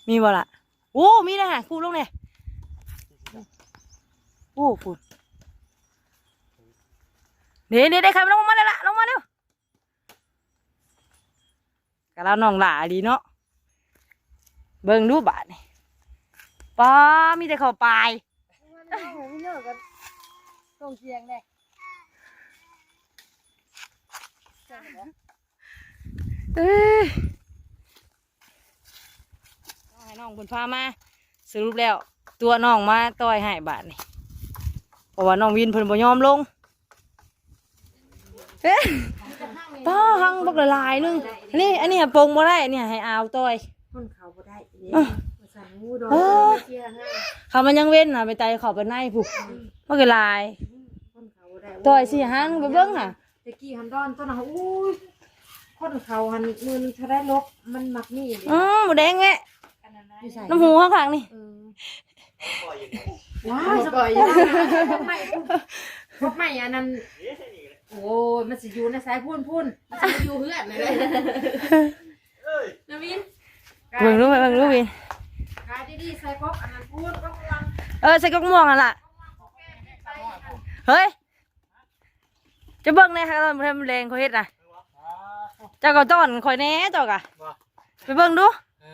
ມີບໍ່ລະ? ໂອ້ ມີແລ້ວຫະ ຄູດລົງແດ່. ໂອ້ ພຸ້ນ ເດ້ໆໆ ໄຂ່ມັນລົງມາແລ້ວລະ ລົງມາແລ້ວ. ກະລາວນ້ອງຫຼ້າອີ່ຫຼີເນາະ. ເບິ່ງດູບາດນີ້ ປ້າ ມີແຕ່ເຂົ້າປາຍ. ສົ່ງສຽງແດ່. ເອີຍ ໃຫ້ນ້ອງເພິ່ນພາມາ. ສະຫຼຸບແລ້ວຕົວະນ້ອງມາຕ່ອຍໃຫ້ບາດນີ້ ເພາະວ່ານ້ອງວິນເພິ່ນບໍ່ຍອມລົງ. ເອີ ຕ້າ ຮັງບັກຫຼາຍໆໜຶ່ງ. ນີ້ ອັນນີ້ປົງບໍ່ໄດ້ ອັນນີ້ໃຫ້ອາວຕ່ອຍ. ຄົນເຂົ້າບໍ່ໄດ້ເດ້ ເອີ ວ່າຊັ້ນ. ໂອ້ ດອກ ເອີ ເສຍຫາຍ. ເຂົ້າມາຍັງເວັນນະ ໄປໄຕ່ເຂົ້າໄປໃນພຸ້ນ ບັກຫຼາຍ. ຄົນເຂົ້າບໍ່ໄດ້. ໂອ້ ຕ່ອຍສີ່ຫາງ ໄປເບິ່ງຫາ. ແຕ່ກີ້ຫັ້ນດອນຕົວນັ້ນ ໂອ້ຍ ຄົນເຂົ້າຫັ້ນ ມື້ໜຶ່ງເທົ່າໃດລົບ ມັນມັກມີເດ້. ອືມ ໝູແດງແວະ ຢູ່ໃສ? ນ້ຳຫູເຮົາຂ້າງນີ້. ເອີ ວ້າຍ ສະປອຍຢູ່ ພວກໄມ້ພຸ້ນ ພວກໄມ້ອັນນັ້ນ. ໂອ້ຍ ມັນຊິຢູ່ໃນສາຍພຸ້ນ ພຸ້ນ ມັນຊິຢູ່ເຮືອນນັ້ນແຫຼະ. ນະວິນ ເບິ່ງດູ ເບິ່ງດູວິນ. ຂາຍດີໆ ໃສ່ກົກອັນນັ້ນພຸ້ນ ກົກມ່ວງ. ເອີ ໃສ່ກົກມ່ວງຫັ້ນລະ. ເຮີ້ຍ ຈະເບິ່ງແດ່ ຕອນແລງຂ້ອຍເຮັດນະ ເຈົ້າກໍຕ້ອນຂ້ອຍແດ່ ເຈົ້າກະ ບໍ່ ໄປເບິ່ງດູ. ເອີ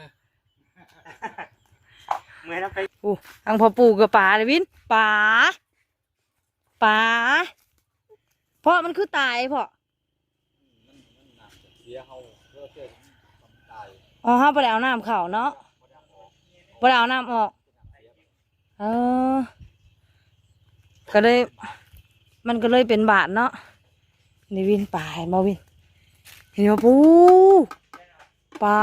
ເມື່ອຍນຳໄປ. ໂອ້ ທາງພໍ່ປູກໍປາເດ້ວິນ ປາ ປາ ເພາະມັນຄືຕາຍ ເພາະ ມັນ ມັນນ້ຳຈະເສຍ ເຮົາ ເອີ ເອີ ມັນຕາຍ. ອໍ ເຮົາບໍ່ໄດ້ເອົານ້ຳເຂົ້າເນາະ ບໍ່ໄດ້ເອົານ້ຳອອກ. ເອີ ກໍເລີຍ ມັນກໍເລີຍເປັນບາດເນາະ. ນີ້ວິນ ປາ ເຫັນບໍ່ວິນ ເຫັນບໍ່ປູ ປາ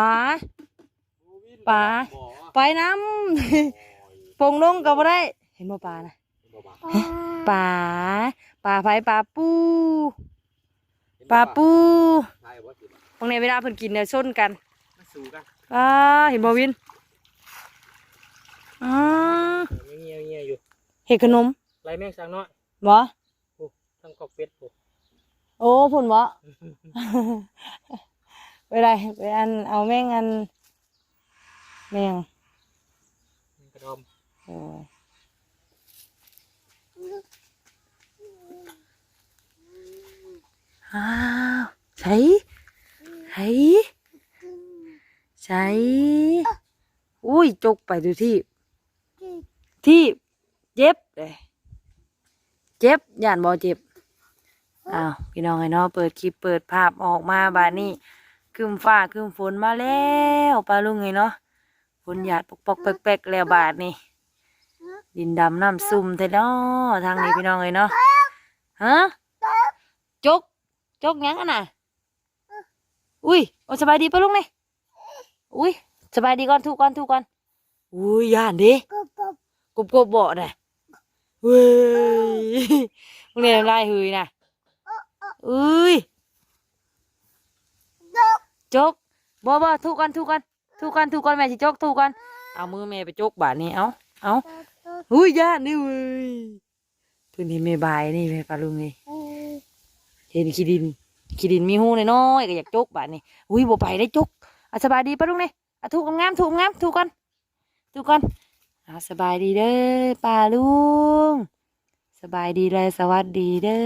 ປາ ໄປນຳ ປົງລົງກໍບໍ່ໄດ້. ເຫັນບໍ່ປານະ ປາ ປາ ປາໃຜ? ປາປູ ເຫັນບໍ່ ປາປູ. ພາຍບໍ່ ເບິ່ງແດ່ ເວລາເພິ່ນກິນແລ້ວຊົນກັນ ມັນສູ້ກັນ. ອ້າ ເຫັນບໍ່ວິນ? ອືມ ເອີ ເງຍໆຢູ່ ເຮັດຂະໜົມ ໄລ່ແມງສາງນ້ອຍບໍ່? ໂອ້ ທັງກອກເປັດ ໂອ້ ພຸ້ນບໍ່? ໄປໄລ່ ໄປອັນ ເອົາແມງອັນ ແມງ ແມງກະດອມ. ເອີ ອ້າວ ໃສ ໃສ ໃສ? ອຸ້ຍ ຈົກໄປດູທີບ ທີບ ເຈັບເດ້ ເຈັບ ຢ້ານບໍ່ເຈັບ. ອ້າວ ພີ່ນ້ອງເອີຍເນາະ ເປີດຄລິບເປີດພາບອອກມາບາດນີ້ ຄຶ້ມຟ້າຄຶ້ມຝົນມາແລ້ວ ປ້າລຸງເອີຍເນາະ. ຝົນຫຍາດປອກໆແປກໆແລ້ວບາດນີ້ ດິນດຳນ້ຳຊຸ່ມແທ້ເນາະທາງນີ້ ພີ່ນ້ອງເອີຍເນາະ. ຮະ? ຈົກ ຈົກຫຍັງຫັ້ນນະ? ອຸ້ຍ ໂອ້ ສະບາຍດີປ້າລຸງແດ່. ອຸ້ຍ ສະບາຍດີກ່ອນ ທຸກ່ອນ ທຸກ່ອນ. ອຸ້ຍ ຢ້ານເດ້ ກົບໆ ບໍ່ນະ. ເວີ້ຍ ມຶງແດ່ນ້ຳລາຍຫືຍນະ. ອຸ້ຍ ຈົກ ບໍ່ ບໍ່ ທຸກ່ອນ ທຸກ່ອນ ທຸກ່ອນ ທຸກ່ອນ ແມ່ຊິຈົກ ທຸກ່ອນ. ເອົາມືແມ່ໄປຈົກບາດນີ້ ເອົາ ເອົາ. ອຸ້ຍ ຢ້ານເດ້ເວີ້ຍ. ເພິ່ນເຫັນແມ່ບາຍນີ້ ແມ່ປ້າລຸງນີ້ ເອີ ເຫັນຂີ້ດິນ ຂີ້ດິນມີຮູນ້ອຍໆ ກໍຢາກຈົກບາດນີ້. ອຸ້ຍ ບໍ່ໄປໄດ້ຈົກ. ອາ ສະບາຍດີປ້າລຸງແດ່. ອາ ທຸງາມໆ ທຸງາມໆ ທຸກ່ອນ ທຸກ່ອນ. ອາ ສະບາຍດີເດີປ້າລຸງ ສະບາຍດີ ແລະ ສະຫວັດດີເດີ.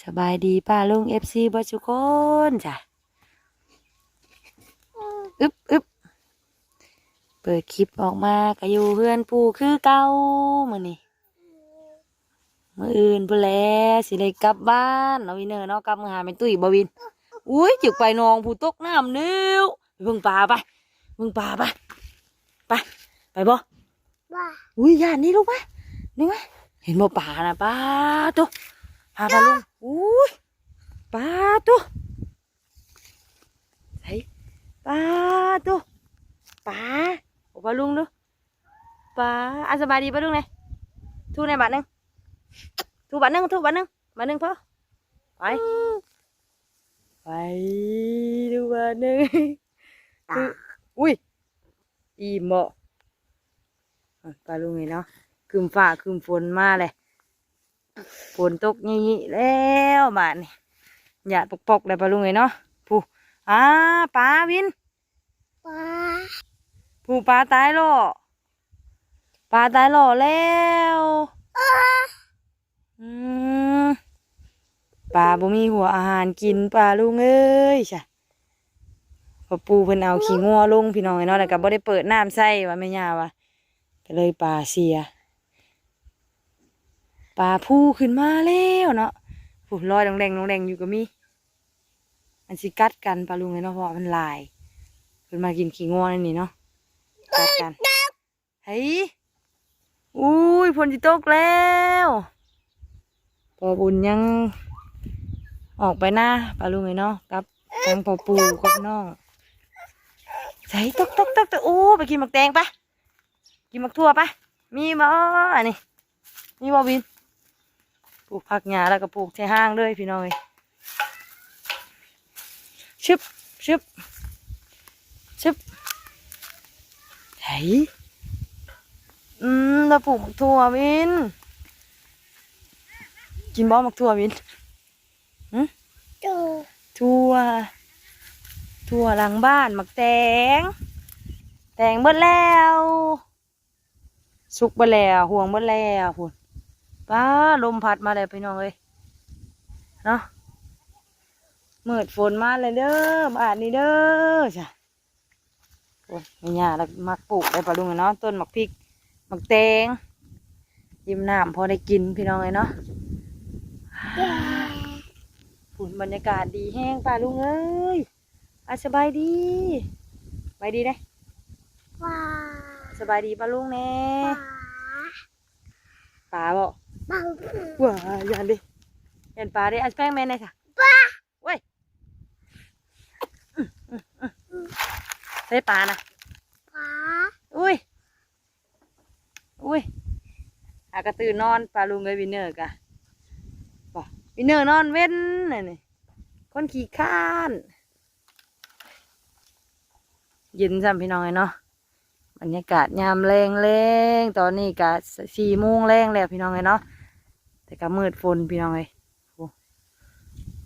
ສະບາຍດີປ້າລຸງ ເອັຟຊີ ເບິດສູ່ຄົນຈ້ະ. ອຶບ ອຶບ ເປີດຄລິບອອກມາກໍຢູ່ເຮືອນປູ່ຄືເກົ່າມື້ນີ້. ມື້ອື່ນພຸ້ນແຫຼະ ຊິໄດ້ກັບບ້ານເນາະ ວິນເນີເນາະ. ກັບມາຫາແມ່ຕຸ້ຍບໍ່ ວິນ? ອຸ້ຍ ຈະໄປໜອງພຸ້ນ ຕົກນ້ຳແລ້ວ. ໄປເບິ່ງປາ ໄປ ເບິ່ງປາ ໄປ ໄປ ໄປບໍ່? ອຸ້ຍ ຢ້ານນີ້ ລູກມາ ນີ້ມາ. ເຫັນບໍ່ປານະ? ປາໂຕ ຫາປາລຸງ. ອຸ້ຍ ປາໂຕ ໃສ ປາໂຕ ປາ. ໂອ້ ປາລຸງດູ ປາ. ອາ ສະບາຍດີປ້າລຸງແດ່. ທຸແດ່ບາດໜຶ່ງ ທຸບາດໜຶ່ງ ທຸບາດໜຶ່ງ ບາດໜຶ່ງພໍ. ໄປ ໄປດູບາດໜຶ່ງ. ອຸ້ຍ ອີ່ມບໍ່? ປ້າລຸງເອີຍເນາະ ຄຶ້ມຟ້າຄຶ້ມຝົນມາແຫຼະ. ຝົນຕົກຍີ່ໆແລ້ວບາດນີ້ ຫຍາດປອກໆແລ້ວປ້າລຸງເອີຍເນາະ. ຜູ້ ອາ ປາ ວິນ ປາ ຜູ້ປາຕາຍຫຼໍ່ ປາຕາຍຫຼໍ່ແລ້ວ. ອືມ ປາບໍ່ມີຫົວອາຫານກິນ ປາລຸງເອີຍຊະ. ພໍ່ປູ່ເພິ່ນເອົາຂີ້ງົວລົງ ພີ່ນ້ອງເອີຍເນາະ ແລ້ວກໍບໍ່ໄດ້ເປີດນ້ຳໃສ່ວ່າ ແມ່ຍ່າວ່າ ກໍເລີຍປາເສຍ. ປາພູຂຶ້ນມາແລ້ວເນາະ ຜູ້ລອຍດອງແດງດອງແດງຢູ່ກໍມີ. ມັນຊິກັດກັນ ປາລຸງເອີຍເນາະ ເພາະວ່າມັນຫຼາຍ ເພິ່ນມາກິນຂີ້ງົວໃນນີ້ເນາະ ກັດກັນ. ເຮີ້ຍ ອຸ້ຍ ຝົນຊິຕົກແລ້ວ. ພໍ່ບຸນຍັງອອກໄປນາ ປາລຸງເອີຍເນາະ ກັບທາງພໍ່ປູ່ກັບນ້ອງ. ໃສ່ ຕົກ ຕົກ ຕົກ ຕົກ. ໂອ້ ໄປກິນໝາກແຕງໄປ ກິນໝາກຖົ່ວໄປ. ມີບໍ່ອັນນີ້ ມີບໍ່ວິນ? ປູກຜັກຫຍ້າແລ້ວກໍປູກໃສ່ຮ່າງເລີຍ ພີ່ນ້ອງເອີຍ. ຊຶບ ຊຶບ ຊຶບ. ໃສ ອືມ ລາວປູກໝາກຖົ່ວ ວິນ. ກິນບໍ່ໝາກຖົ່ວ ວິນ? ຫຶ ຖົ່ວ ຖົ່ວ ຖົ່ວຫຼັງບ້ານ. ໝາກແຕງ ແຕງເບິດແລ້ວ ສຸກເບິດແລ້ວ ຮ່ວງເບິດແລ້ວພຸ້ນ. ປ້າ ລົມພັດມາແລ້ວ ພີ່ນ້ອງເອີຍເນາະ. ມືດຝົນມາແລ້ວເດີ ບາດນີ້ເດີຊະ. ໂອ້ຍ ແມ່ຍ່າລະມັກປູກໄດ໋ ປາລຸງເອີຍເນາະ ຕົ້ນໝາກພິກ ໝາກແຕງ ຢິມນ້ຳພໍໄດ້ກິນ ພີ່ນ້ອງເອີຍເນາະ. ພຸ້ນ ບັນຍາກາດດີແຮງ ປາລຸງເອີຍ. ອາ ສະບາຍດີ ສະບາຍດີເດ້ ປາ ສະບາຍດີປາລຸງແດ່ ປາ ປາບໍ ປາ ວ້າ ຢ້ານເດ້ ຢ້ານປາເດ້. ອາ ແພງແມ່ແດ່ຊະ ປາ ໂອ້ຍ ໃສ່ປານະ ປາ ອຸ້ຍ ອຸ້ຍ ຫາກະຕື່ນນອນ ປາລຸງເອີຍ. ວິນເນີກະ ບໍ່ ວິນເນີນອນເວັນ ອັນນີ້ ຄົນຂີ້ຄ້ານ. ເຢັນຊ້ຳ ພີ່ນ້ອງເອີຍເນາະ ບັນຍາກາດຍາມແລງໆ. ຕອນນີ້ກະສີ່ໂມງແລງແລ້ວ ພີ່ນ້ອງເອີຍເນາະ ແຕ່ກະມືດຝົນ ພີ່ນ້ອງເອີຍ. ໂອ້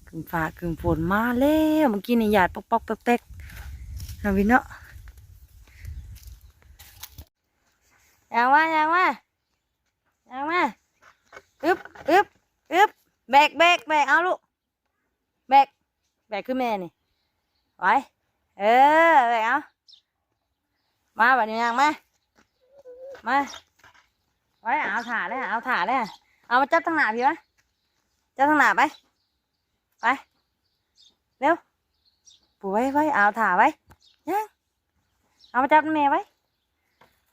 ຄຶ້ມຟ້າຄຶ້ມຝົນມາແລ້ວ ເມື່ອກີ້ນີ້ຫຍາດປອກໆແຕກໆ ເນາະ ວິນເນາະ. ຍ່າງມາ ຍ່າງມາ ຍ່າງມາ ອຶບ ອຶບ ອຶບ ແບກ ແບກ ແບກ ເອົາລູກ ແບກ ແບກຄືແມ່ນີ້ ໄວ້ ເອີ ແບກ ເອົາ ມາ ບາດນີ້ຍ່າງມາ ມາ ໄວ້ ເອົາ ຖ້າແລ້ວ ເອົາ ຖ້າແລ້ວ ເອົາ ມາຈັບທາງໜ້າພີ້ ມາ ຈັບທາງໜ້າໄປ ໄປ ເລັວ ປູໄວ້ ໄວ້ ເອົາ ຖ້າໄວ້ ຍ່າງ ເອົາມາຈັບນຳແມ່ໄວ້.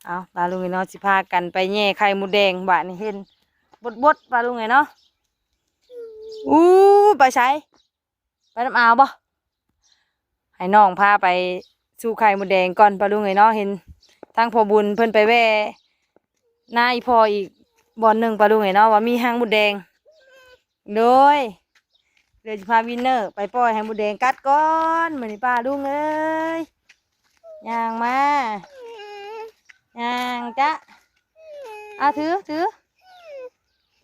ເອົາ ປາລຸງເອີຍເນາະ ຊິພາກັນໄປແຍ່ໄຂ່ມົດແດງ ບາດນີ້ເຫັນບົດໆ ປາລຸງເອີຍເນາະ. ອູ້ ໄປໃສ? ໄປນຳອາວບໍ່? ໃຫ້ນ້ອງພາໄປສູ່ໄຂ່ມົດແດງກ່ອນ ປາລຸງເອີຍເນາະ. ເຫັນທາງພໍ່ບຸນເພິ່ນໄປແວ່ນາອີ່ພໍ່ອີກບ່ອນໜຶ່ງ ປາລຸງເອີຍເນາະ ວ່າມີຮັງມົດແດງ. ໂດຍ ເດີຊິພາວິນເນີໄປປ່ອຍໃຫ້ມົດແດງກັດກ່ອນ ມື້ນີ້ປ້າລຸງເອີຍ. ຍ່າງມາ ຍ່າງຈະ ອາ ຖື ຖື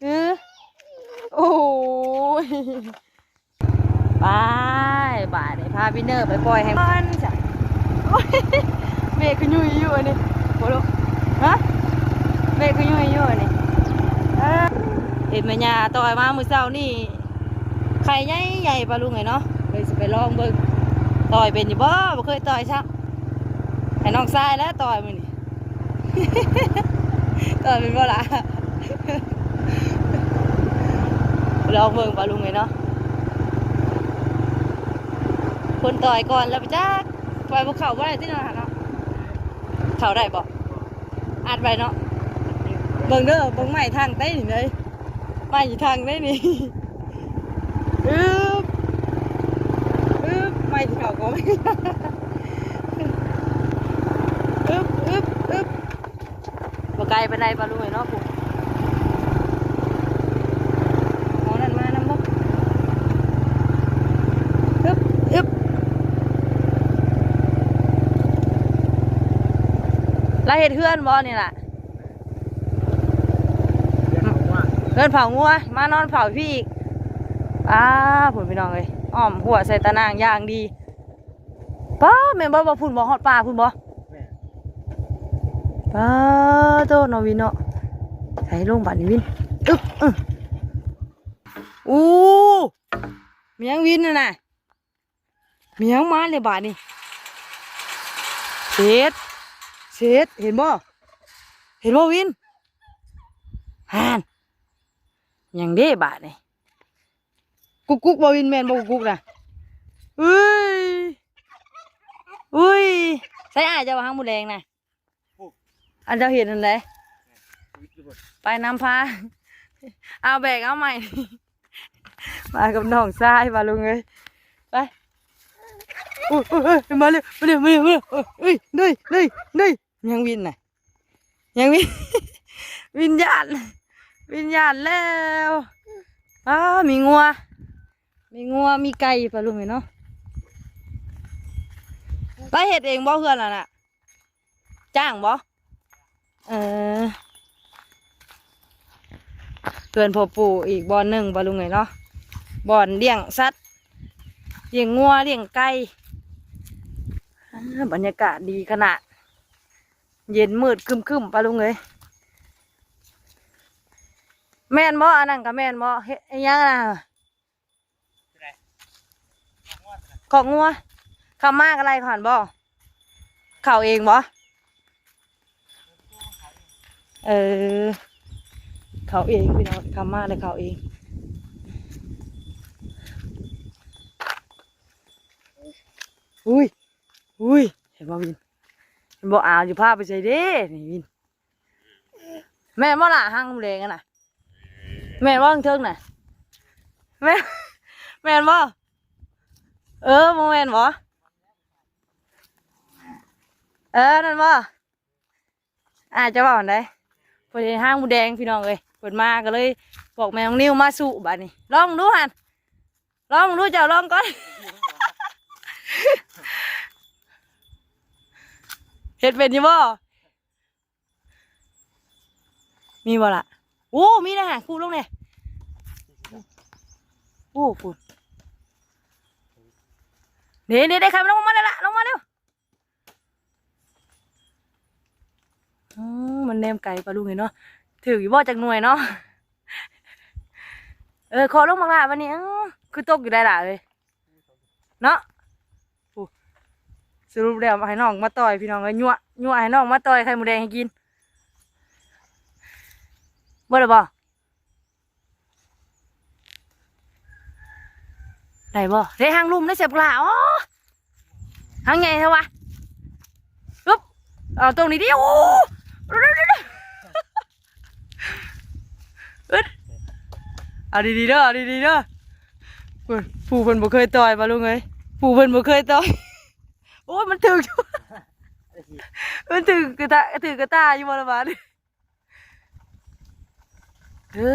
ຖື ໂອ້ຍ. ໄປ ບາດນີ້ພາວິນເນີໄປປ່ອຍໃຫ້ມັນຊະ. ໂອ້ຍ ເມກຄືຫຍຸ້ຍຢູ່ອັນນີ້ ໂອ້ໂລ ຮະ ເມກຄືຫຍຸ້ຍຢູ່ອັນນີ້. ເອີ ເຫັນແມ່ຍ່າຕ່ອຍມາມື້ເຊົ້ານີ້ ໄຂ່ໃຫຍ່ໆ ປາລຸງເອີຍເນາະ. ເລີຍຊິໄປລອງເບິ່ງ ຕ່ອຍເປັນຢູ່ບໍ່? ບໍ່ເຄີຍຕ່ອຍຊ້ຳ ໃຫ້ນ້ອງຊາຍແລ້ວຕ່ອຍມື້ນີ້. ຕອນເປັນບໍ່ລະ ລອງເບິ່ງປາລຸງເອີຍເນາະ. ຄົນຕ່ອຍກ່ອນແລ້ວໄປຈັກ ໄປບໍ່ເຂົ້າບໍ່ໄດ້ຕິເນາະ ເນາະ. ເຂົ້າໄດ້ບໍ່? ອັດໄວ້ເນາະ. ເບິ່ງເດີ ເບິ່ງໄມ້ທັງໄດ໋ນີ້ເດີ ໄມ້ທັງໄດ໋ນີ້. ອຶບ ອຶບ ໄມ້ທີ່ເຂົາກໍ ອຶບ ອຶບ ອຶບ ບໍ່ໄກປານໃດປາລຸງເອີຍເນາະ. ຜູ້ ເອົານັ້ນມານຳບໍ່? ອຶບ ອຶບ ລາວເຮັດເຮືອນບໍ່ນີ້ລະ? ເຮືອນເຝົ້າງົວ ມານອນເຝົ້າພີ້ອີກ. ອ້າ ພຸ້ນພີ່ນ້ອງເອີຍ ອ້ອມຮົ້ວໃສ່ຕາໜ່າງຢ່າງດີ. ປ້າ ແມ່ນບໍ່ ບໍ່ ພຸ້ນບໍ່ ຮອດປ່າພຸ້ນບໍ່? ແມ່ນ. ປາໂຕເນາະວິນເນາະ ໃສ່ລົງບາດນີ້ວິນ ອຶບ ອື ໂອ້ ມີຫຍັງວິນຫັ້ນນະ ມີຫຍັງມາແລ້ວບາດນີ້ ເສດ ເສດ ເຫັນບໍ່ ເຫັນບໍ່ວິນ ຫັ້ນ ຫຍັງເດ້ບາດນີ້ ກຸກກຸກບໍ່ວິນ ແມ່ນບໍ່ກຸກກຸກນະ ອຸ້ຍ ອຸ້ຍ ໃສ່ອ້າຍເຈົ້າວ່າຫາງໝູແດງນະ ອັນເຈົ້າເຫັນຫັ້ນໃດ ໄປນຳພາ ເອົາແບກເອົາໃໝ່ ມາກັບນ້ອງຊາຍວ່າລຸງເອີຍ ໄປ ໂອ້ຍ ໂອ້ຍ ໂອ້ຍ ມາເລັວ ມາເລັວ ມາເລັວ ມາເລັວ ເອີຍ ເອີຍ ເອີຍ ເອີຍ ຫຍັງວິນນະ ຫຍັງວິນ ວິນຢ້ານ ວິນຢ້ານແລ້ວ ອ້າ ມີງົວ ມີງົວ ມີໄກ່ ປາລຸງເອີຍເນາະ ລາວເຮັດເອງບໍ່ເຮືອນລະນະ ຈ້າງບໍ່ ເອີ ເຮືອນພໍ່ປູ່ອີກບ່ອນໜຶ່ງ ປາລຸງເອີຍເນາະ ບ່ອນລ້ຽງສັດ ລ້ຽງງົວ ລ້ຽງໄກ່ ອ່າ ບັນຍາກາດດີຂະໜາດ ເຢັນມືດຄຶ້ມໆ ປາລຸງເອີຍ ແມ່ນບໍ່ ອັນນັ້ນກະແມ່ນບໍ່ ເຮັດອີ່ຫຍັງນະ ຄອກງົວ ເຂົ້າມາກະໄລ່ເຂົາຫັ້ນບໍ່ ເຂົ້າເອງບໍ່ ເອີ ເຂົ້າເອງພີ່ນ້ອງ ເຂົ້າມາແລ້ວເຂົ້າເອງ ອຸ້ຍ ອຸ້ຍ ເຫັນບໍ່ວິນ ເຫັນບໍ່ ອາວ ຊິພາໄປໃສເດ້ນີ້ວິນ ແມ່ນບໍ່ລະ ຫາງໝູແດງຫັ້ນນະ ແມ່ນບໍ່ເທິງນະ ແມ່ນ ແມ່ນບໍ່ ເອີ ບໍ່ແມ່ນບໍ່ ເອີ ນັ້ນບໍ່ ອາດຈະເວົ້າອັນໃດ ເພິ່ນເຫັນຫາງໝູແດງພີ່ນ້ອງເອີຍ ເພິ່ນມາກໍເລີຍບອກແມ່ນ້ອງນິວມາສູ້ບາດນີ້ ລອງເບິ່ງດູຫັ້ນ ລອງເບິ່ງດູ ເຈົ້າລອງກ່ອນ ເຮັດເປັນຢູ່ບໍ່? ມີບໍ່ລະ? ໂອ້ ມີນະ ຫາຄູ່ລົງແດ່ ໂອ້ ພຸ້ນ ເດ້ໆໆ ໄຂ່ມັນລົງມາແລ້ວລະ ລົງມາແລ້ວ ອືມ ມັນແນມໄກປາລຸງເອີຍເນາະ ຖືກຢູ່ບໍ່ຈັກໜ່ວຍເນາະ ເອີ ເຄາະລົງບັກຫຼ້າບາດນີ້ ເອີ ຄືຕົກຢູ່ໄດ໋ຫຼ້າເອີຍ ເນາະ ໂອ້ ສະຫຼຸບແລ້ວໃຫ້ນ້ອງມາຕ່ອຍ ພີ່ນ້ອງເອີຍ ຍົວະ ຍົວະໃຫ້ນ້ອງມາຕ່ອຍໄຂ່ມົດແດງໃຫ້ກິນ ເບິດແລ້ວບໍ່? ໄດ້ບໍ່? ໄດ້ຫາງລຸ່ມໄດ້ແຊບກວ່າ ອໍ ຫາງໃຫຍ່ແທ້ວະ ອຶບ ເອົາຕົງນີ້ດິ ໂອ້ ເອີ ເອົາດີໆເດີ ເອົາດີໆເດີ ເພິ່ນ ຜູ້ເພິ່ນບໍ່ເຄີຍຕ່ອຍ ປາລຸງເອີຍ ຜູ້ເພິ່ນບໍ່ເຄີຍຕ່ອຍ ໂອ້ຍ ມັນຖືກຢູ່ ມັນຖືກກະຕາ ຖືກກະຕາຢູ່ບໍ່ລະບາດ ເອີ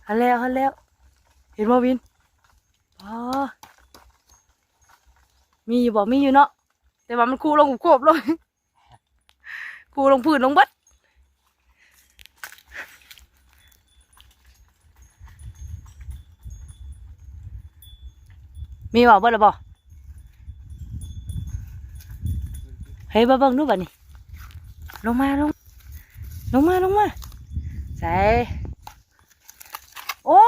ຫັ້ນແລ້ວ ຫັ້ນແລ້ວ ເຫັນບໍ່ວິນ? ອໍ ມີຢູ່ບໍ່? ມີຢູ່ເນາະ ແຕ່ວ່າມັນຄຸລົງໂຄບໆ ລົງ ຄູລົງພື້ນລົງເບິດ ມີບໍ່? ເບິດແລ້ວບໍ່? ເຮີ້ຍ ມາເບິ່ງດູບາດນີ້ ລົງມາ ລົງ ລົງມາ ລົງມາ ໃສ ໂອ້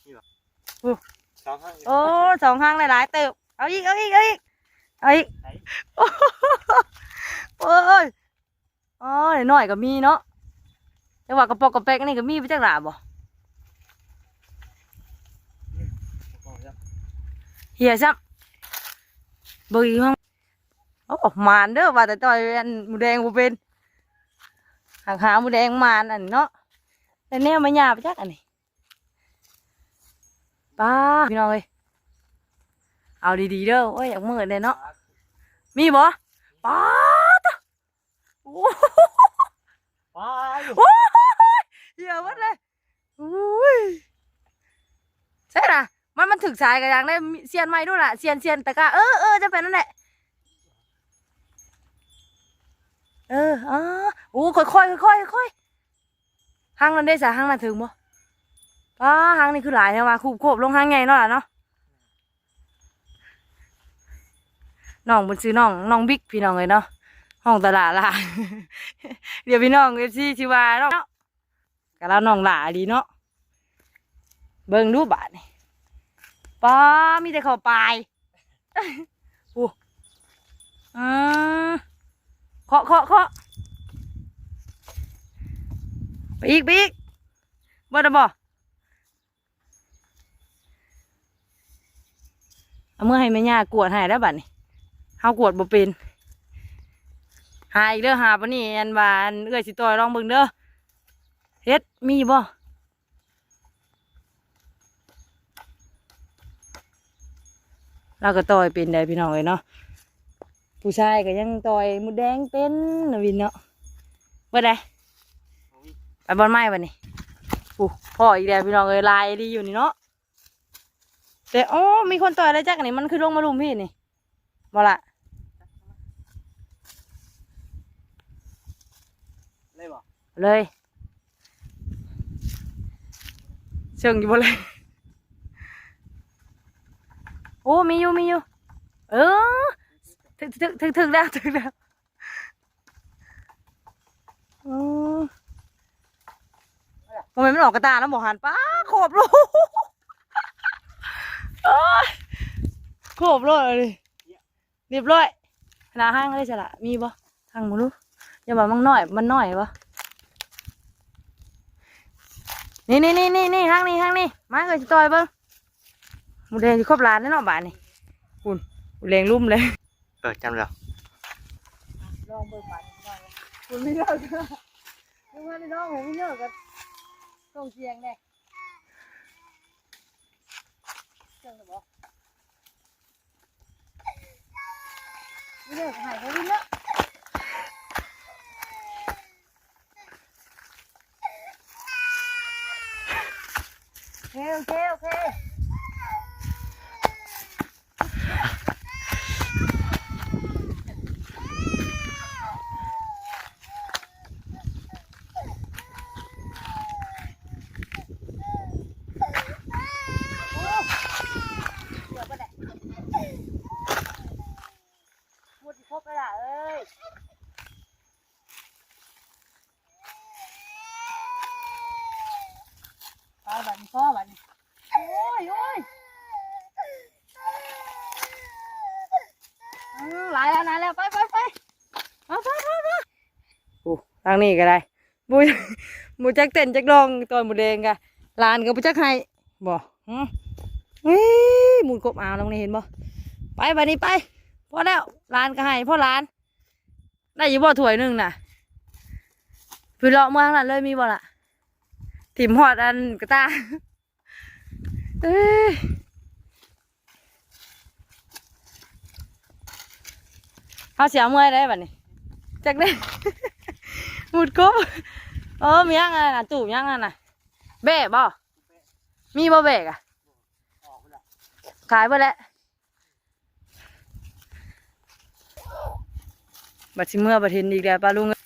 ມີບໍ່? ໂອ້ ສອງຫາງ ໂອ້ ສອງຫາງຫຼາຍໆເຕີບ ເອົາອີກ ເອົາອີກ ເອົາອີກ ເອົາອີກ ໃສ ໂອ້ຍ ອໍ ນ້ອຍໆກໍມີເນາະ ແຕ່ວ່າກະປອກກະແປກນີ້ກໍມີໄປຈັກຫຼ້າບໍ່ ເຫ່ຍຊ້ຳ ເບິ່ງອີກຫ້ອງ ໂອ້ ໝານເດີ ວ່າແຕ່ຕ່ອຍອັນໝູແດງບໍ່ເປັນ ຫາກຫາໝູແດງໝານອັນເນາະ ແຕ່ແນວມາຫຍ້າໄປຈັກອັນນີ້ ປ້າ ພີ່ນ້ອງເອີຍ ເອົາດີໆເດີ ໂອ້ຍ ຢາກມືດແດ່ເນາະ ມີບໍ່? ປ້າ ໂຕ ໂອ້ ປາ ໂອ້ຍ ເຫື່ອໝົດເລີຍ ອຸ້ຍ ໃຊ່ລະ ມັນ ມັນຖືກສາຍກະຢ່າງໃດ ສ່ຽນໃໝ່ດູລະ ສ່ຽນ ສ່ຽນຕະກ້າ ເອີ ເອີ ຈະເປັນນັ້ນແຫຼະ ເອີ ອໍ ໂອ້ ຄ່ອຍໆ ຄ່ອຍໆ ຄ່ອຍໆ ຫາງນັ້ນເດ້ສະ ຫາງນັ້ນເຖິງບໍ່? ປ້າ ຫາງນີ້ຄືຫຼາຍແທ້ວ່າ ຄູບໂຄບລົງຫາງໃຫຍ່ເນາະລະເນາະ ນ້ອງເພິ່ນຊື່ນ້ອງ ນ້ອງບິກ ພີ່ນ້ອງເອີຍເນາະ ຮ້ອງຕະຫຼ້າຫຼ້າ ດຽວພີ່ນ້ອງເອັຟຊີຊິວ່າເນາະ ກະລາວນ້ອງຫຼ້າອີ່ຫຼີເນາະ. ເບິ່ງດູບາດນີ້ ປ້າ ມີແຕ່ເຂົ້າປາຍ ໂອ້ ອາ ເຄາະ ເຄາະ ເຄາະ ໄປອີກ ໄປອີກ ເບິດແລ້ວບໍ່? ເອົາເມືອໃຫ້ແມ່ຍ່າກວດໃຫ້ແລ້ວບາດນີ້ ເຮົາກວດບໍ່ເປັນ. ຫາອີກເດີ ຫາປານນີ້ ອັນວ່າ ອັນເອື້ອຍຊິຕ່ອຍ ລອງເບິ່ງເດີ ເຮັດ ມີຢູ່ບໍ່? ລາວກໍຕ່ອຍເປັນໄດ໋ພີ່ນ້ອງເອີຍເນາະ ຜູ້ຊາຍກໍຍັງຕ່ອຍມົດແດງເປັນນະວິນເນາະ. ເບິດໄດ໋ ໄປບ່ອນໃໝ່ບາດນີ້. ໂອ້ ພໍ້ອີກແລ້ວພີ່ນ້ອງເອີຍ ຫຼາຍອີ່ຫຼີຢູ່ນີ້ເນາະ. ແຕ່ ໂອ້ ມີຄົນຕ່ອຍແລ້ວຈັກ ອັນນີ້ມັນຄືລົງມາລຸ່ມພີ້ນີ້ ບໍ່ລະ ເລີຍບໍ່? ເລີຍ ເຊິ່ງຢູ່ບໍ່ເລີຍ. ໂອ້ ມີຢູ່ ມີຢູ່ ເອີ ຖືກ ຖືກ ຖືກ ຖືກແລ້ວ ຖືກແລ້ວ. ອື ບໍ່ແມ່ນມັນອອກກະຕ່ານຳບໍ່ຫັ້ນ ປ້າ ໂຄບໂລດ ໂອ້ຍ ໂຄບໂລດເລີຍ. ຮຽບຮ້ອຍ ໜ້າຫ້າງເລີຍຊະລະ ມີບໍ່? ທາງໝູ່ລູກ ຢ່າວ່າມັນນ້ອຍ ມັນນ້ອຍບໍ່? ນີ້ໆໆໆ ທາງນີ້ ທາງນີ້ ມາ ເອີຍ ຊິຕ່ອຍເບິ່ງ. ໝູແດງຊິຄົບຫຼານແນ່ເນາະບາດນີ້ ພຸ້ນ ໝູແດງລຸ່ມເລີຍ. ເອີ ຈຳແລ້ວ ລອງເບິ່ງບາດນີ້ ພຸ້ນມີເລີກ ຄືວ່ານ້ອງມີເລີກກໍສົ່ງສຽງແດ່ ເຊິ່ງແລ້ວບໍ່? ໂອເຄ ໂອເຄ ໂອເຄ. ໝົດຊິຄົບແລ້ວລະເອີຍ ໄປບາດນີ້ ພໍບາດນີ້ ໂອ້ຍ ໂອ້ຍ ອື ຫຼາຍແລ້ວ ຫຼາຍແລ້ວ ໄປ ໄປ ໄປ ໄປ ໄປ ໄປ. ໂອ້ ທາງນີ້ກໍໄດ້ ບໍ່ ບໍ່ຈັກເຕັ້ນຈັກດອງ ຕອນໝູແດງກະ ຫຼານກໍບໍ່ຈັກໃຫ້ບໍ່ ຫື ເອີຍ ໝູກົບອາວລົງນີ້ ເຫັນບໍ່? ໄປບາດນີ້ໄປ ພໍແລ້ວ ຫຼານກໍໃຫ້ ພໍຫຼານ ໄດ້ຢູ່ບໍ່ຖ້ວຍໜຶ່ງນະ? ໄປເລາະເມືອງນັ້ນເລີຍ ມີບໍ່ລະ? ຖິ້ມຮອດອັນກະຕ່າ ເອີຍ ເຮົາຊິເອົາເມືອໃດບາດນີ້ ຈັກແດ່ ໝຸດກົບ. ເອີ ມີຫຍັງອັນນັ້ນ ຕູ້ຫຍັງອັນນັ້ນນະ ແບ້ບໍ່? ມີບໍ່ແບ້ກະ? ຂາຍເບິດແລ້ວ. ບັດຊິເມືອບັດເຫັນອີກແລ້ວປ້າລຸງເອີຍ.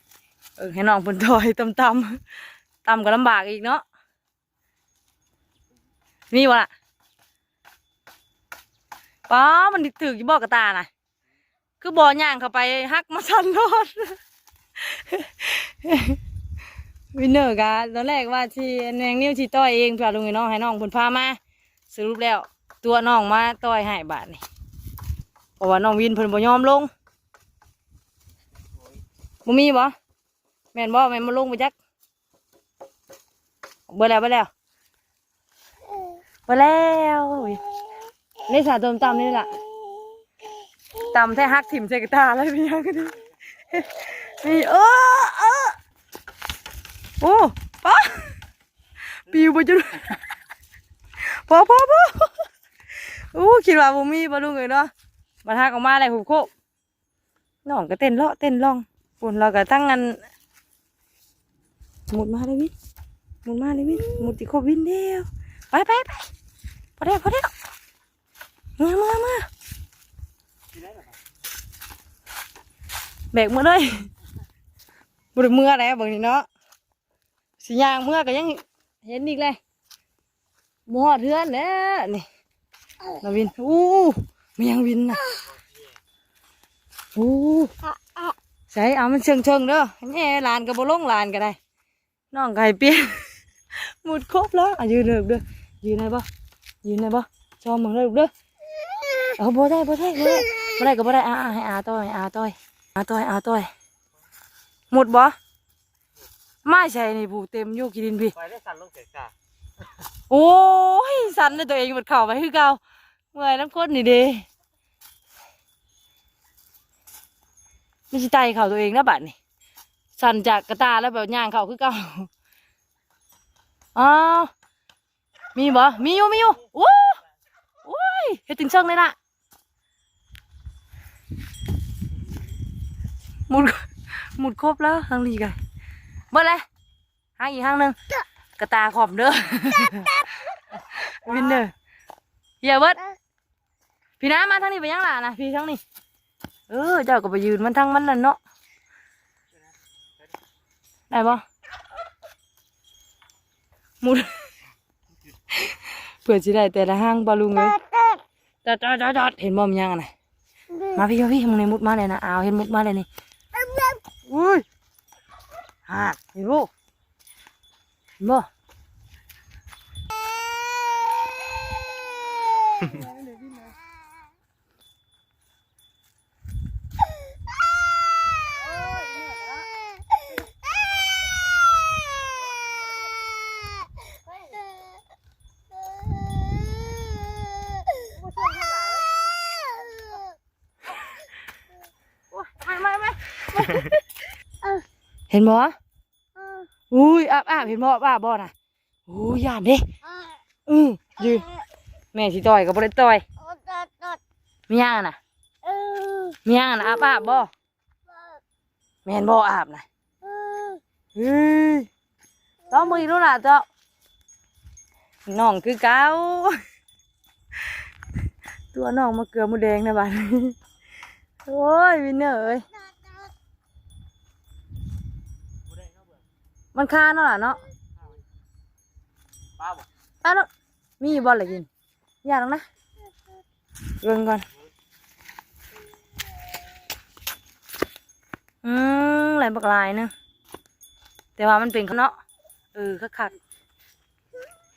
ເອີ ໃຫ້ນ້ອງເພິ່ນຖອຍຕ່ຳໆ ຕ່ຳກໍລຳບາກອີກເນາະ. ມີບໍ່ລະ? ປ້າ ມັນຖືກຢູ່ບໍ່ກະຕ່ານະ? ຄືບໍ່ຍ່າງເຂົ້າໄປ ຫັກມາສັ່ນໂລດ. ວິນເນີກະຕອນແລກວ່າຊິ ແນງນິວຊິຕ່ອຍເອງ ປ້າລຸງເອີຍເນາະ ໃຫ້ນ້ອງເພິ່ນພາມາ. ສະຫຼຸບແລ້ວຕົວະນ້ອງມາຕ່ອຍໃຫ້ບາດນີ້ ເພາະວ່ານ້ອງວິນເພິ່ນບໍ່ຍອມລົງ. ບໍ່ມີບໍ່? ແມ່ນບໍ່? ແມ່ນບໍ່ລົງບໍ່ຈັກ. ເບິດແລ້ວ ເບິດແລ້ວ ເບິດແລ້ວ. ນີ້ສາຕົ້ມຕຳນີ້ລະ ຕຳແທ້ ຫັກຖິ້ມໃສ່ກະຕ່າແລ້ວ ມີຫຍັງກໍດີ. ນີ້ ເອີ ເອີ ໂອ້ ປ້າ ປິວບໍ່ຈຸດ. ພໍ ພໍ ພໍ. ໂອ້ ຄິດວ່າບໍ່ມີ ປ້າລຸງເອີຍເນາະ. ບັດຫັກອອກມາແລ້ວ ໂຄກ ນ້ອງກໍເຕັ້ນເລາະເຕັ້ນລ່ອງ ພຸ້ນ ລາວກໍທັງອັນ ມຸດມາເລີຍວິນ ມຸດມາເລີຍວິນ ມຸດຊິຄົບວິນແລ້ວ. ໄປ ໄປ ໄປ ພໍແລ້ວ ພໍແລ້ວ. ເມືອ ເມືອ ເມືອ ແບກເມືອເລີຍ. ບໍ່ໄດ້ເມືອແລ້ວເບິ່ງນີ້ເນາະ. ຊິຍ່າງເມືອກໍຍັງເຫັນອີກແຫຼະ ບໍ່ຮອດເຮືອນແລ້ວນີ້ ນະວິນ. ໂອ້ ແມ່ນຫຍັງວິນນະ? ໂອ້ ອະ ອະ ໃສ ເອົາມັນເຊີງໆເດີ ແນ່ ຫຼານກໍບໍ່ລົງ ຫຼານກໍໄດ້ ນ້ອງກໍໃຫ້ປ່ຽນ ມຸດຄົບແລ້ວ ອ່ະ ຢືນເດີລູກເດີ ຢືນໄດ້ບໍ່ ຢືນໄດ້ບໍ່ ຊອມເບິ່ງເດີລູກເດີ. ເອົາ ບໍ່ໄດ້ ບໍ່ໄດ້ ບໍ່ໄດ້ ບໍ່ໄດ້ກໍບໍ່ໄດ້ ອ່າ ອ່າ ໃຫ້ອາຕ່ອຍ ໃຫ້ອາຕ່ອຍ ອາຕ່ອຍ ອາຕ່ອຍ ມຸດບໍ່? ມາໃສນີ້ ຜູ້ເຕັມຢູ່ຂີ້ດິນພີ້ ຂ້ອຍໄດ້ສັ່ນລົງເສຍກາ ໂອ້ຍ ສັ່ນເດ້ ຕົວເອງໝົດເຂົ້າໄປຄືເກົ່າ ເມື່ອຍນຳຄົນນີ້ເດ້ ມັນຊິໄຕ່ເຂົ້າຕົວເອງນະບາດນີ້ ສັ່ນຈາກກະຕ່າແລ້ວ ແບບຍ່າງເຂົ້າຄືເກົ່າ. ອ້າວ ມີບໍ່? ມີຢູ່ ມີຢູ່ ໂອ້ ໂອ້ຍ ເຮັດເທິງໆເລີຍລະ ມຸດ ມຸດຄົບແລ້ວ ທາງນີ້ກະເບິດແລ້ວ. ຫາອີກຫາງໜຶ່ງ ກະຕ່າຂອມເດີ ວິນເນີ ເຫຍເບິດ. ພີ່ນາ ມາທາງນີ້ໄປຫຍັງຫຼ້ານະ ພີ່ທາງນີ້ ເອີ ເຈົ້າກໍໄປຢືນມັນທາງມັນນັ້ນເນາະ ໄດ້ບໍ່? ມຸດ ເພື່ອຊິໄດ້ແຕ່ລະຫາງ ປ້າລຸງເອີຍ ດອດໆໆ ເຫັນບໍ່ ມັນຫຍັງຫັ້ນນະ? ມາພີ່ ມາພີ່ ມຶງນີ້ມຸດມາແລ້ວນະ ອ້າວ ເຫັນມຸດມາແລ້ວນີ້ ອຸ້ຍ ຫາ ເຫັນບໍ່ ເຫັນບໍ່? ເຫັນບໍ່? ອຸ້ຍ ອາບໆ ເຫັນບໍ່? ອາບໆ ບໍ່ນະ? ໂອ້ຍ ຢ້ານເດ້ ອື ຢືນ ແມ່ຊິຕ່ອຍກໍບໍ່ໄດ້ຕ່ອຍ ມີຫຍັງນະ? ມີຫຍັງນະ? ອາບໆ ບໍ່? ແມ່ນບໍ່ອາບນະ? ເຮີ້ຍ ລອງເບິ່ງອີກດູລະເຈາະ ນ້ອງຄືເກົ່າ ຕົວະນ້ອງມາເກືອໝູແດງໃນບ້ານ ໂອ້ຍ ວິນເນີເອີຍ ມັນຄາເນາະຫຼະເນາະ ປາບໍ່? ປາເນາະ ມີຢູ່ບໍ່ລະກິນ? ຢ່າດອກນະ ເບິ່ງກ່ອນ ອືມ ໄດ້ບັກຫຼາຍໜຶ່ງ ແຕ່ວ່າມັນເປັນເນາະ ເອີ ຄັກ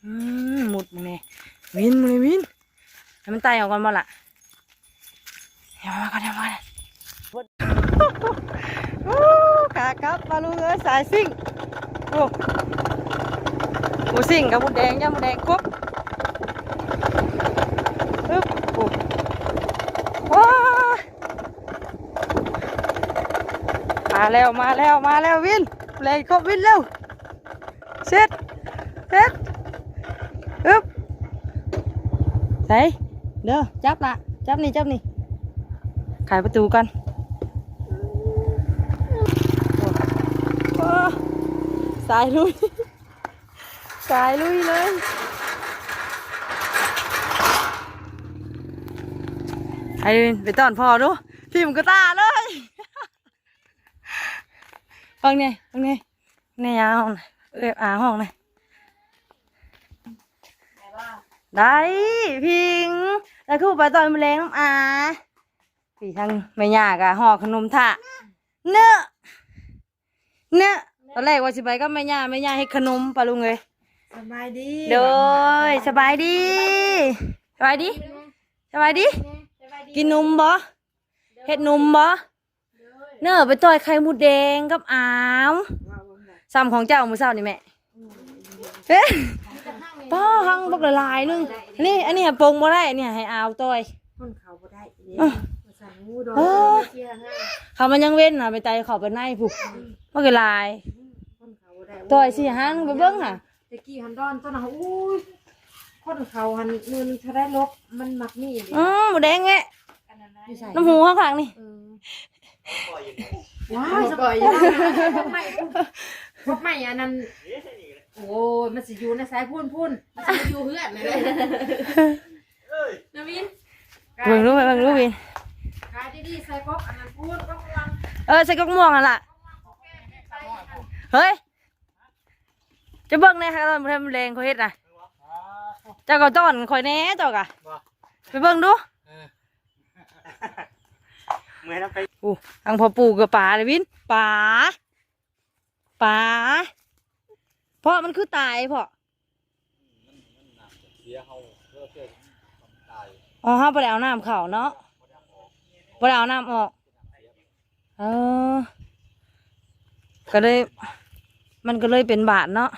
ໆ ອືມ ມຸດເບິ່ງແດ່ ວິນ ເບິ່ງແດ່ ວິນ ໃຫ້ມັນໄຕ່ອອກກ່ອນບໍ່ລະ? ເອົາມາກ່ອນ ເອົາມາກ່ອນ ໂອ້ ຂາກັບ ປ້າລຸງເອີຍ ສາຍຊິງ ໂອ້ ໝູຊິງກັບໝູແດງ ຢ້ານໝູແດງກົບ ອຶບ ໂອ້ ໂອ້ ມາແລ້ວ ມາແລ້ວ ມາແລ້ວ ວິນ ແລ່ນກົບວິນເລັວ. ເຊັດ ເຊັດ ອຶບ ໃສ່ ເດີ ຈັບລະ ຈັບນີ້ ຈັບນີ້ ໄຂປະຕູກ່ອນ ໂອ້ ສາຍລຸຍ ສາຍລຸຍເລີຍ ໄປ ໄປຕ້ອນພໍ່ດູ ຖິ້ມກະຕ່າເລີຍ ຟັງແດ່ ຟັງແດ່ ແມ່ຍ່າຮ້ອງນະ ເອື້ອຍອາຮ້ອງນະ ໄດ້ພິງ ແລ້ວຄືໄປຕອນມື້ແລງນຳອາ ພີ້ທາງແມ່ຍ່າກໍຫໍ່ຂະໜົມຖ້າ ເນາະ ເນາະ ຕອນແລກວ່າຊິໄປກັບແມ່ຍ່າ ແມ່ຍ່າເຮັດຂະໜົມ ປ້າລຸງເອີຍ ສະບາຍດີ ໂດຍ ສະບາຍດີ ສະບາຍດີ ສະບາຍດີ ສະບາຍດີ ສະບາຍດີ ກິນນົມບໍ່? ເຮັດນົມບໍ່? ເນີ ໄປຕ່ອຍໄຂ່ມົດແດງກັບອາມ ສ່ຳຂອງເຈົ້າມື້ເຊົ້ານີ້ແມ່ ເອີ ປ້າ ຮັງບັກຫຼາຍໆໜຶ່ງ ນີ້ ອັນນີ້ປົງບໍ່ໄດ້ ອັນນີ້ໃຫ້ອາວຕ່ອຍ ຄົນເຂົ້າບໍ່ໄດ້ເດ້ ເອີ ວ່າຊັ້ນ ໂອ້ ດອກ ເອີ ເສຍຫາຍ ເຂົ້າມາຍັງເວັນນະ ໄປໄຕ່ເຂົ້າໄປໃນພຸ້ນ ບັກຫຼາຍ ຄົນເຂົ້າບໍ່ໄດ້ ຕ່ອຍຊິຫັນໄປເບິ່ງຫາ ແຕ່ກີ້ຫັ້ນດອນຕອນນັ້ນ ໂອ້ຍ ຄົນເຂົາຫັ້ນ ເງິນເທົ່າໃດລົບ ມັນມັກມີເດ້ ອືມ ໝູແດງແວະ ຢູ່ໃສ ນ້ຳຫູເຮົາຂ້າງນີ້ ເອີ ວ້າຍ ພວກໄມ້ ພວກໄມ້ອັນນັ້ນ ໂອ້ຍ ມັນຊິຢູ່ໃນສາຍພຸ້ນ ພຸ້ນ ມັນຊິຢູ່ເຮືອນເລີຍ ນາວິນ ເບິ່ງດູ ເບິ່ງດູວິນ ຂາຍດີໆ ໃສ່ກົກອັນນັ້ນພຸ້ນ ກົກມ່ວງ ເອີ ໃສ່ກົກມ່ວງຫັ້ນລະ ເຮີ້ຍ ຈະເບິ່ງແນ່ ຕອນມື້ແລງຂ້ອຍເຮັດນະ ເຈົ້າກໍຕ້ອນຂ້ອຍແນ່ ເຈົ້າກະ ໄປເບິ່ງດູ ເອີ ໂອ້ ທາງພໍ່ປູກໍປາເດ້ວິນ ປາ ປາ ເພາະມັນຄືຕາຍ ເພາະ ອໍ ເຮົາບໍ່ໄດ້ເອົານ້ຳເຂົ້າເນາະ ບໍ່ໄດ້ເອົານ້ຳອອກ ເອີ ກໍເລີຍ ມັນກໍເລີຍເປັນບາດເນາະ.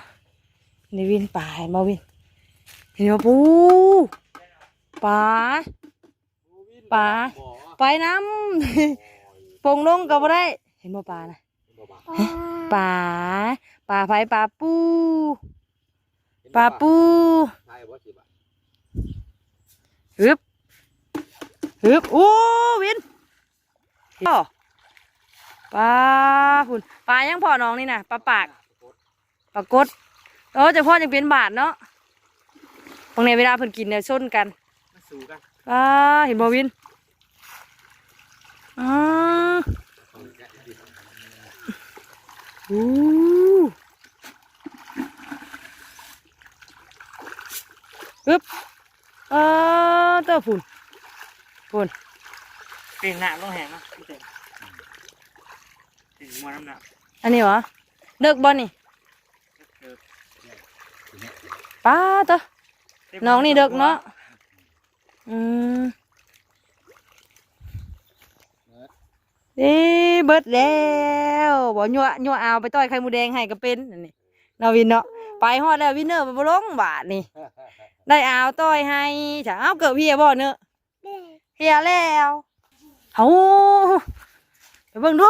ນີ້ວິນ ປາ ເຫັນບໍ່ວິນ ເຫັນບໍ່ປູ ປາ ປາ ໄປນຳ ປົງລົງກໍບໍ່ໄດ້ ເຫັນບໍ່ປານະ ປາ ປາໃຜ ປາປູ ປາປູ ຮຶບ ຮຶບ ໂອ້ ວິນ ໂອ້ ປາພຸ້ນ ປາຫຍັງພໍ່ນ້ອງນີ້ນະ ປາປາກ ປາກົດ ໂອ້ ເຈົ້າພໍ່ຍັງເປັນບາດເນາະ ເບິ່ງແດ່ເວລາເພິ່ນກິນແລ້ວຊົນກັນ ມັນສູ້ກັນ ປາ ເຫັນບໍ່ວິນ ອື ໂອ້ ຮຶບ ເອີ ເຕີພຸ້ນ ພຸ້ນ ເປັນໜ້າລົງແຮງເນາະ ເປັນ ເປັນມົວນຳໜ້າ ອັນນີ້ຫວາ ເດິກບໍ່ນີ້ ເດີກ ປາເຕີ ນ້ອງນີ້ເດິກເນາະ ອືມ ເອີ ເບິດແລ້ວ ບໍ່ ຍົວະ ຍົວະອາວໄປຕ່ອຍໄຂ່ມົດແດງໃຫ້ກໍເປັນ ອັນນີ້ ເນາະວິນເນາະ ໄປຮອດແລ້ວວິນເນີ ບໍ່ລົງບາດນີ້ ໄດ້ອາວຕ່ອຍໃຫ້ ເອົາ ເກີບເຫ່ຍບໍ່ເນີ ເຫ່ຍແລ້ວ ເອົາ ໄປເບິ່ງດູ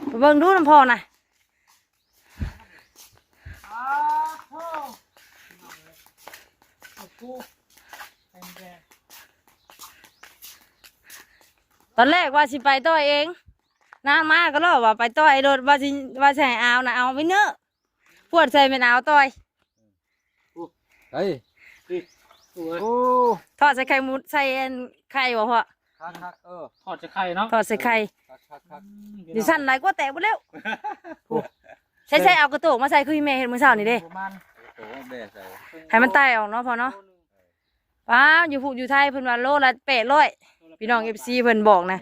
ໄປເບິ່ງດູນຳພໍ່ນະ ຕອນແລກວ່າຊິໄປຕ່ອຍເອງ ນາງມາກໍເວົ້າວ່າໄປຕ່ອຍໂລດ ວ່າຊິ ວ່າຊິໃຫ້ອາວນະ ເອົາໄປເນີ ພວດໃສ່ແມ່ນອາວຕ່ອຍ ໄດ້ ໂອ້ ທອດໃສ່ໄຂ່ໝູ ໃສ່ອັນໄຂ່ບໍ່ພໍ່ ຄັກໆ ເອີ ທອດໃສ່ໄຂ່ເນາະ ທອດໃສ່ໄຂ່ ຄັກໆໆ ອືມ ດິຊັ້ນຫຼາຍກວ່າແຕກໝົດແລ້ວ ໂອ້ ໃສ່ ໃສ່ເອົາກະໂຕກມາໃສ່ຄືແມ່ເຮັດມື້ເຊົ້ານີ້ເດ້ ປະມານ ໂອ້ ແບໃສ່ ໃຫ້ມັນໄຕ່ອອກເນາະພໍ່ເນາະ ປາ ຢູ່ພຸ້ນຢູ່ໄທເພິ່ນວ່າໂລລະແປດຮ້ອຍ ໂລລະແປດຮ້ອຍ ພີ່ນ້ອງເອັຟຊີເພິ່ນບອກນະ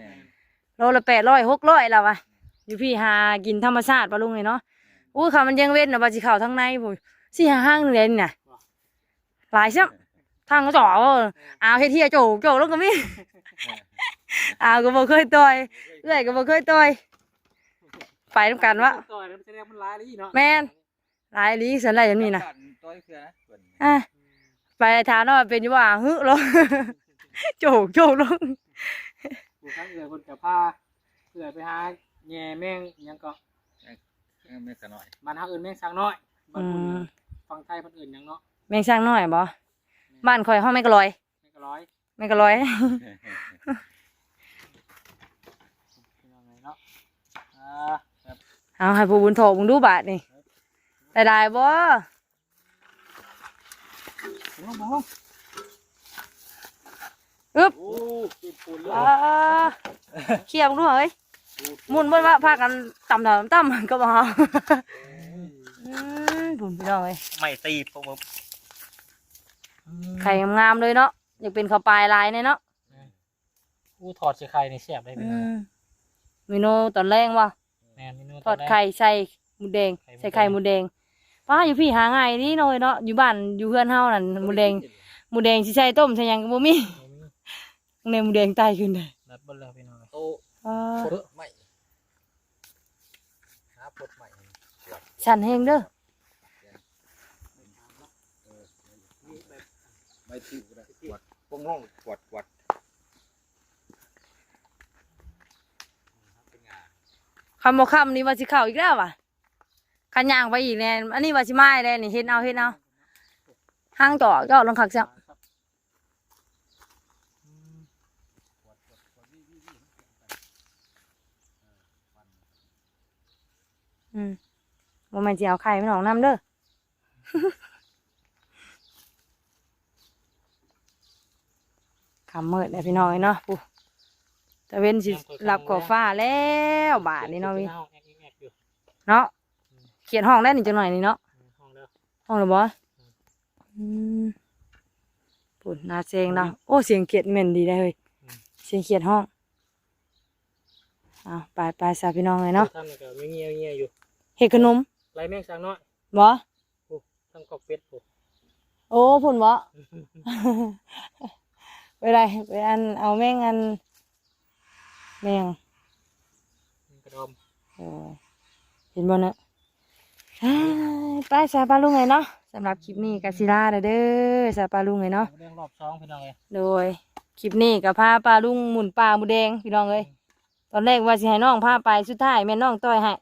ແມ່ນ ໂລລະແປດຮ້ອຍ ຫົກຮ້ອຍລາວວ່າ ຢູ່ພີ້ຫາກິນທຳມະຊາດປະລຸງນີ້ເນາະ ໂອ້ຍ ຄຳມັນຍັງເວັນນະ ວ່າຊິເຂົ້າທາງໃນພຸ້ນ ສີ່ຫ້າຮັງນີ້ແຫຼະນີ້ນະ ຫຼາຍຊ້ຳ ທາງກໍຈອກ ເອີ ອາວເຮັດເຮ່ຍໂຈກໆລົງກໍມີ ອາວກໍບໍ່ເຄີຍຕ່ອຍ ເອື້ອຍກໍບໍ່ເຄີຍຕ່ອຍ ໄປນຳກັນວະ ຕ່ອຍແລ້ວມັນສະແດງມັນຫຼາຍອີ່ຫຼີເນາະ ແມ່ນ ຫຼາຍອີ່ຫຼີ ສ່ວນຫຼາຍຈະມີນະ ຈັກບາດຕໍ່ເທື່ອນະ ອ່າ ໄປຖາມເນາະ ເປັນຢູ່ບໍ່ ຫຶ ລົງ ໂຈກໆລົງ ຜູ້ທາງເອື້ອຍເພິ່ນກໍພາເອື້ອຍໄປຫາແຍ່ແມງຫຍັງເກາະ ເອີ ແມງສາກນ້ອຍ ບ້ານເຮົາເອີ້ນແມງສາກນ້ອຍ ບ້ານເພິ່ນ ອືມ ຝັ່ງໄທເພິ່ນເອີ້ນຫຍັງເນາະ ແມງສາກນ້ອຍບໍ່ ບ້ານຂ້ອຍເຮົາແມງກະລອຍ ແມງກະລອຍ ແມ່ນກໍລອຍ ພີ່ນ້ອງເອີຍເນາະ ອ່າ ເອົາ ໃຫ້ຜູ້ບຸນຖອກເບິ່ງດູບາດນີ້ ໄດ້ຫຼາຍບໍ່? ເບິ່ງເບິ່ງ ອຶບ ໂອ້ ເປັນໂພນເລີຍ ອ່າ ເຄຍເບິ່ງດູເອີຍ ໝຸ່ນເບິ່ງວ່າພາກັນຕຳໆ ຕຳກໍບໍ່ເອົາ ອືມ ພຸ້ນ ພີ່ນ້ອງເອີຍ ໄມ້ຕີບ ໄຂ່ງາມໆເລີຍເນາະ ຢາກເປັນເຂົ້າປາຍຫຼາຍແດ່ເນາະ ອືມ ອູ້ ທອດໃສ່ໄຂ່ນີ້ແຊບເດ້ ອືມ ເມນູຕອນແລງບໍ່? ແມ່ນ ເມນູຕອນແລງ ທອດໄຂ່ໃສ່ໝູແດງ ໄຂ່ໝູແດງ ໃສ່ໄຂ່ໝູແດງ ປ້າ ຢູ່ພີ້ຫາງ່າຍດີເນາະເອີຍເນາະ ຢູ່ບ້ານຢູ່ເຮືອນເຮົານັ້ນ ໝູແດງ ໝູແດງຊິໃສ່ຕົ້ມໃສ່ຫຍັງກໍບໍ່ມີ ບໍ່ມີ ແນວໝູແດງຕາຍຂຶ້ນເດ້ ເບິດແລ້ວພີ່ນ້ອງ ໂຕ ອ່າ ເພິ່ນໄມ້ ຫາປົດໄມ້ ສັ່ນແຮງເດີ ເອີ ໄມ້ຕິວກໍໄດ້ ກວດ ປົງລົງ ກວດ ກວດ ຄັນບໍ່ຄ່ຳນີ້ວ່າຊິເຂົ້າອີກແລ້ວຫວາ ຄັນຍ່າງໄປອີກແນ່ ອັນນີ້ວ່າຊິມາແລ້ວນີ້ ເຫັນເອົາ ເຫັນເອົາ ຫາງຈອກ ຈອກລົງຄັກຊ້ຳ. ອືມ ບໍ່ແມ່ນຊິເອົາໄຂ່ມັນອອກນຳເດີ ຄ່ຳມືດແລ້ວພີ່ນ້ອງເອີຍເນາະ ພຸ້ນ ຕາເວັນຊິ ຍາມຄ່ອຍຄ່ຳ ລັບຂອບຟ້າແລ້ວບາດນີ້ເນາະ ເນາະ ອືມ ຂຽດຮ້ອງໄດ້ນີ້ຈັກໜ້ອຍນີ້ເນາະ ອືມ ຮ້ອງແລ້ວ ຮ້ອງແລ້ວບໍ່? ອືມ ອືມ ພຸ້ນ ໜ້າແຊງລາວ ໂອ້ ສຽງຂຽດແມ່ນດີໄດ໋ເຮີ້ຍ ອືມ ສຽງຂຽດຮ້ອງ ເອົາ ໄປໆ ຊະພີ່ນ້ອງເອີຍເນາະ. ທາງນັ້ນກໍມີເງຍໆຢູ່ ເຮັດຂະໜົມ ໄລ່ແມງສາງນ້ອຍ ບໍ່? ໂອ້ ທາງຄອກເປັດພຸ້ນ ໂອ້ ພຸ້ນບໍ່? ໄປໄດ້ ໄປອັນ ເອົາແມງອັນ ແມງ ແມງກະດອມ ເອີ ເຫັນບໍ່ນະ? ໄປຊະປ້າລຸງເອີຍເນາະ. ສຳລັບຄລິບນີ້ກໍຊິລາແລ້ວເດີຊະປ້າລຸງເອີຍເນາະ. ເລື່ອງຮອບສອງພີ່ນ້ອງເອີຍ. ໂດຍ ຄລິບນີ້ກໍພາປ້າລຸງໝູນປ່າໝູແດງພີ່ນ້ອງເອີຍ. ຕອນແລກວ່າຊິໃຫ້ນ້ອງພາໄປ ສຸດທ້າຍແມ່ນນ້ອງຕ່ອຍໃຫ້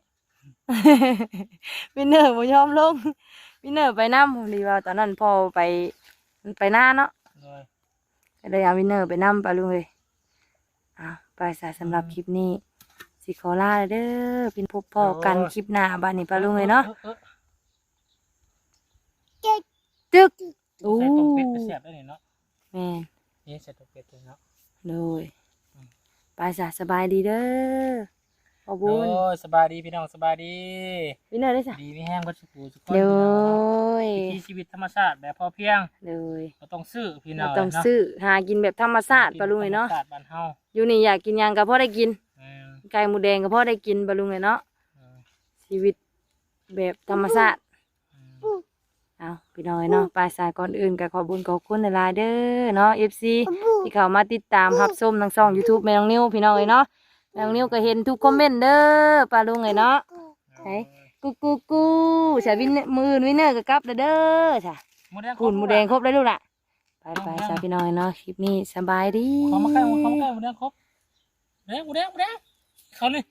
ວິນເນີບໍ່ຍອມລົງ ວິນເນີໄປນຳ ພໍດີວ່າຕອນນັ້ນພໍ່ໄປ ໄປນາເນາະ. ໂດຍ ກໍເລີຍເອົາວິນເນີໄປນຳປ້າລຸງເອີຍ. ເອົາ ໄປຊະ ສຳລັບຄລິບນີ້ຊິຂໍລາແລ້ວເດີ ໄປພົບພໍ້ກັນຄລິບໜ້າບາດນີ້ປ້າລຸງເອີຍເນາະ. ເອີ ເອີ ຕຶກ ໂອ້ ໃສ່ຕົ້ມເປັດກໍແຊບໄດ້ນີ້ເນາະ. ແມ່ນ ນີ້ໃສ່ຕົ້ມເປັດເລີຍເນາະ. ໂດຍ ອືມ ໄປຊະ ສະບາຍດີເດີພໍ່ບຸນ. ໂດຍ ສະບາຍດີພີ່ນ້ອງ ສະບາຍດີ. ວິນເນີເດ້ຊະ ດີມີແຮງເບິດສູ່ຜູ້ສູ່ຄົນ. ໂດຍ ພີ່ນ້ອງເນາະ ວິຖີຊີວິດທຳມະຊາດແບບພໍພຽງ. ໂດຍ ບໍ່ຕ້ອງຊື້ພີ່ນ້ອງ ບໍ່ຕ້ອງຊື້ ເນາະ ຫາກິນແບບທຳມະຊາດ ກິນ ປ້າລຸງເອີຍເນາະ. ທຳມະຊາດບ້ານເຮົາ ຢູ່ນີ້ຢາກກິນຫຍັງກໍພໍໄດ້ກິນ. ແມ່ນ ໄກ່ໝູແດງກໍພໍໄດ້ກິນປ້າລຸງເອີຍເນາະ. ເອີ ຊີວິດແບບທຳມະຊາດ. ອືມ ເອົາ ພີ່ນ້ອງເອີຍເນາະ ໄປຊະ ກ່ອນອື່ນກໍຂອບບຸນຂອບຄຸນຫຼາຍໆເດີເນາະ ເອັຟຊີ ທີ່ເຂົ້າມາຕິດຕາມຮັບຊົມທາງຊ່ອງຢູທູບແມ່ນ້ອງນິວ ພີ່ນ້ອງເອີຍເນາະ. ແມ່ນ້ອງນິວກໍເຫັນທຸກຄອມເມັນເດີປ້າລຸງເອີຍເນາະ. ໃສ ກຸກກຸກກຸ ຊະ ວິນ ມື້ອື່ນວິນເນີກໍກັບແລ້ວເດີຊະ. ໝູແດງ ຫູ ໝູແດງຄົບແລ້ວລູກຫຼະ. ໄປໆ ເອົາ ຊະພີ່ນ້ອງເນາະ ຄລິບນີ້ສະບາຍດີ. ເຂົ້າມາໃກ້ ເຂົ້າມາໃກ້ ໝູແດງຄົບ ແດງ ໝູແດງ ໝູແດງ ເຂົ້ານີ້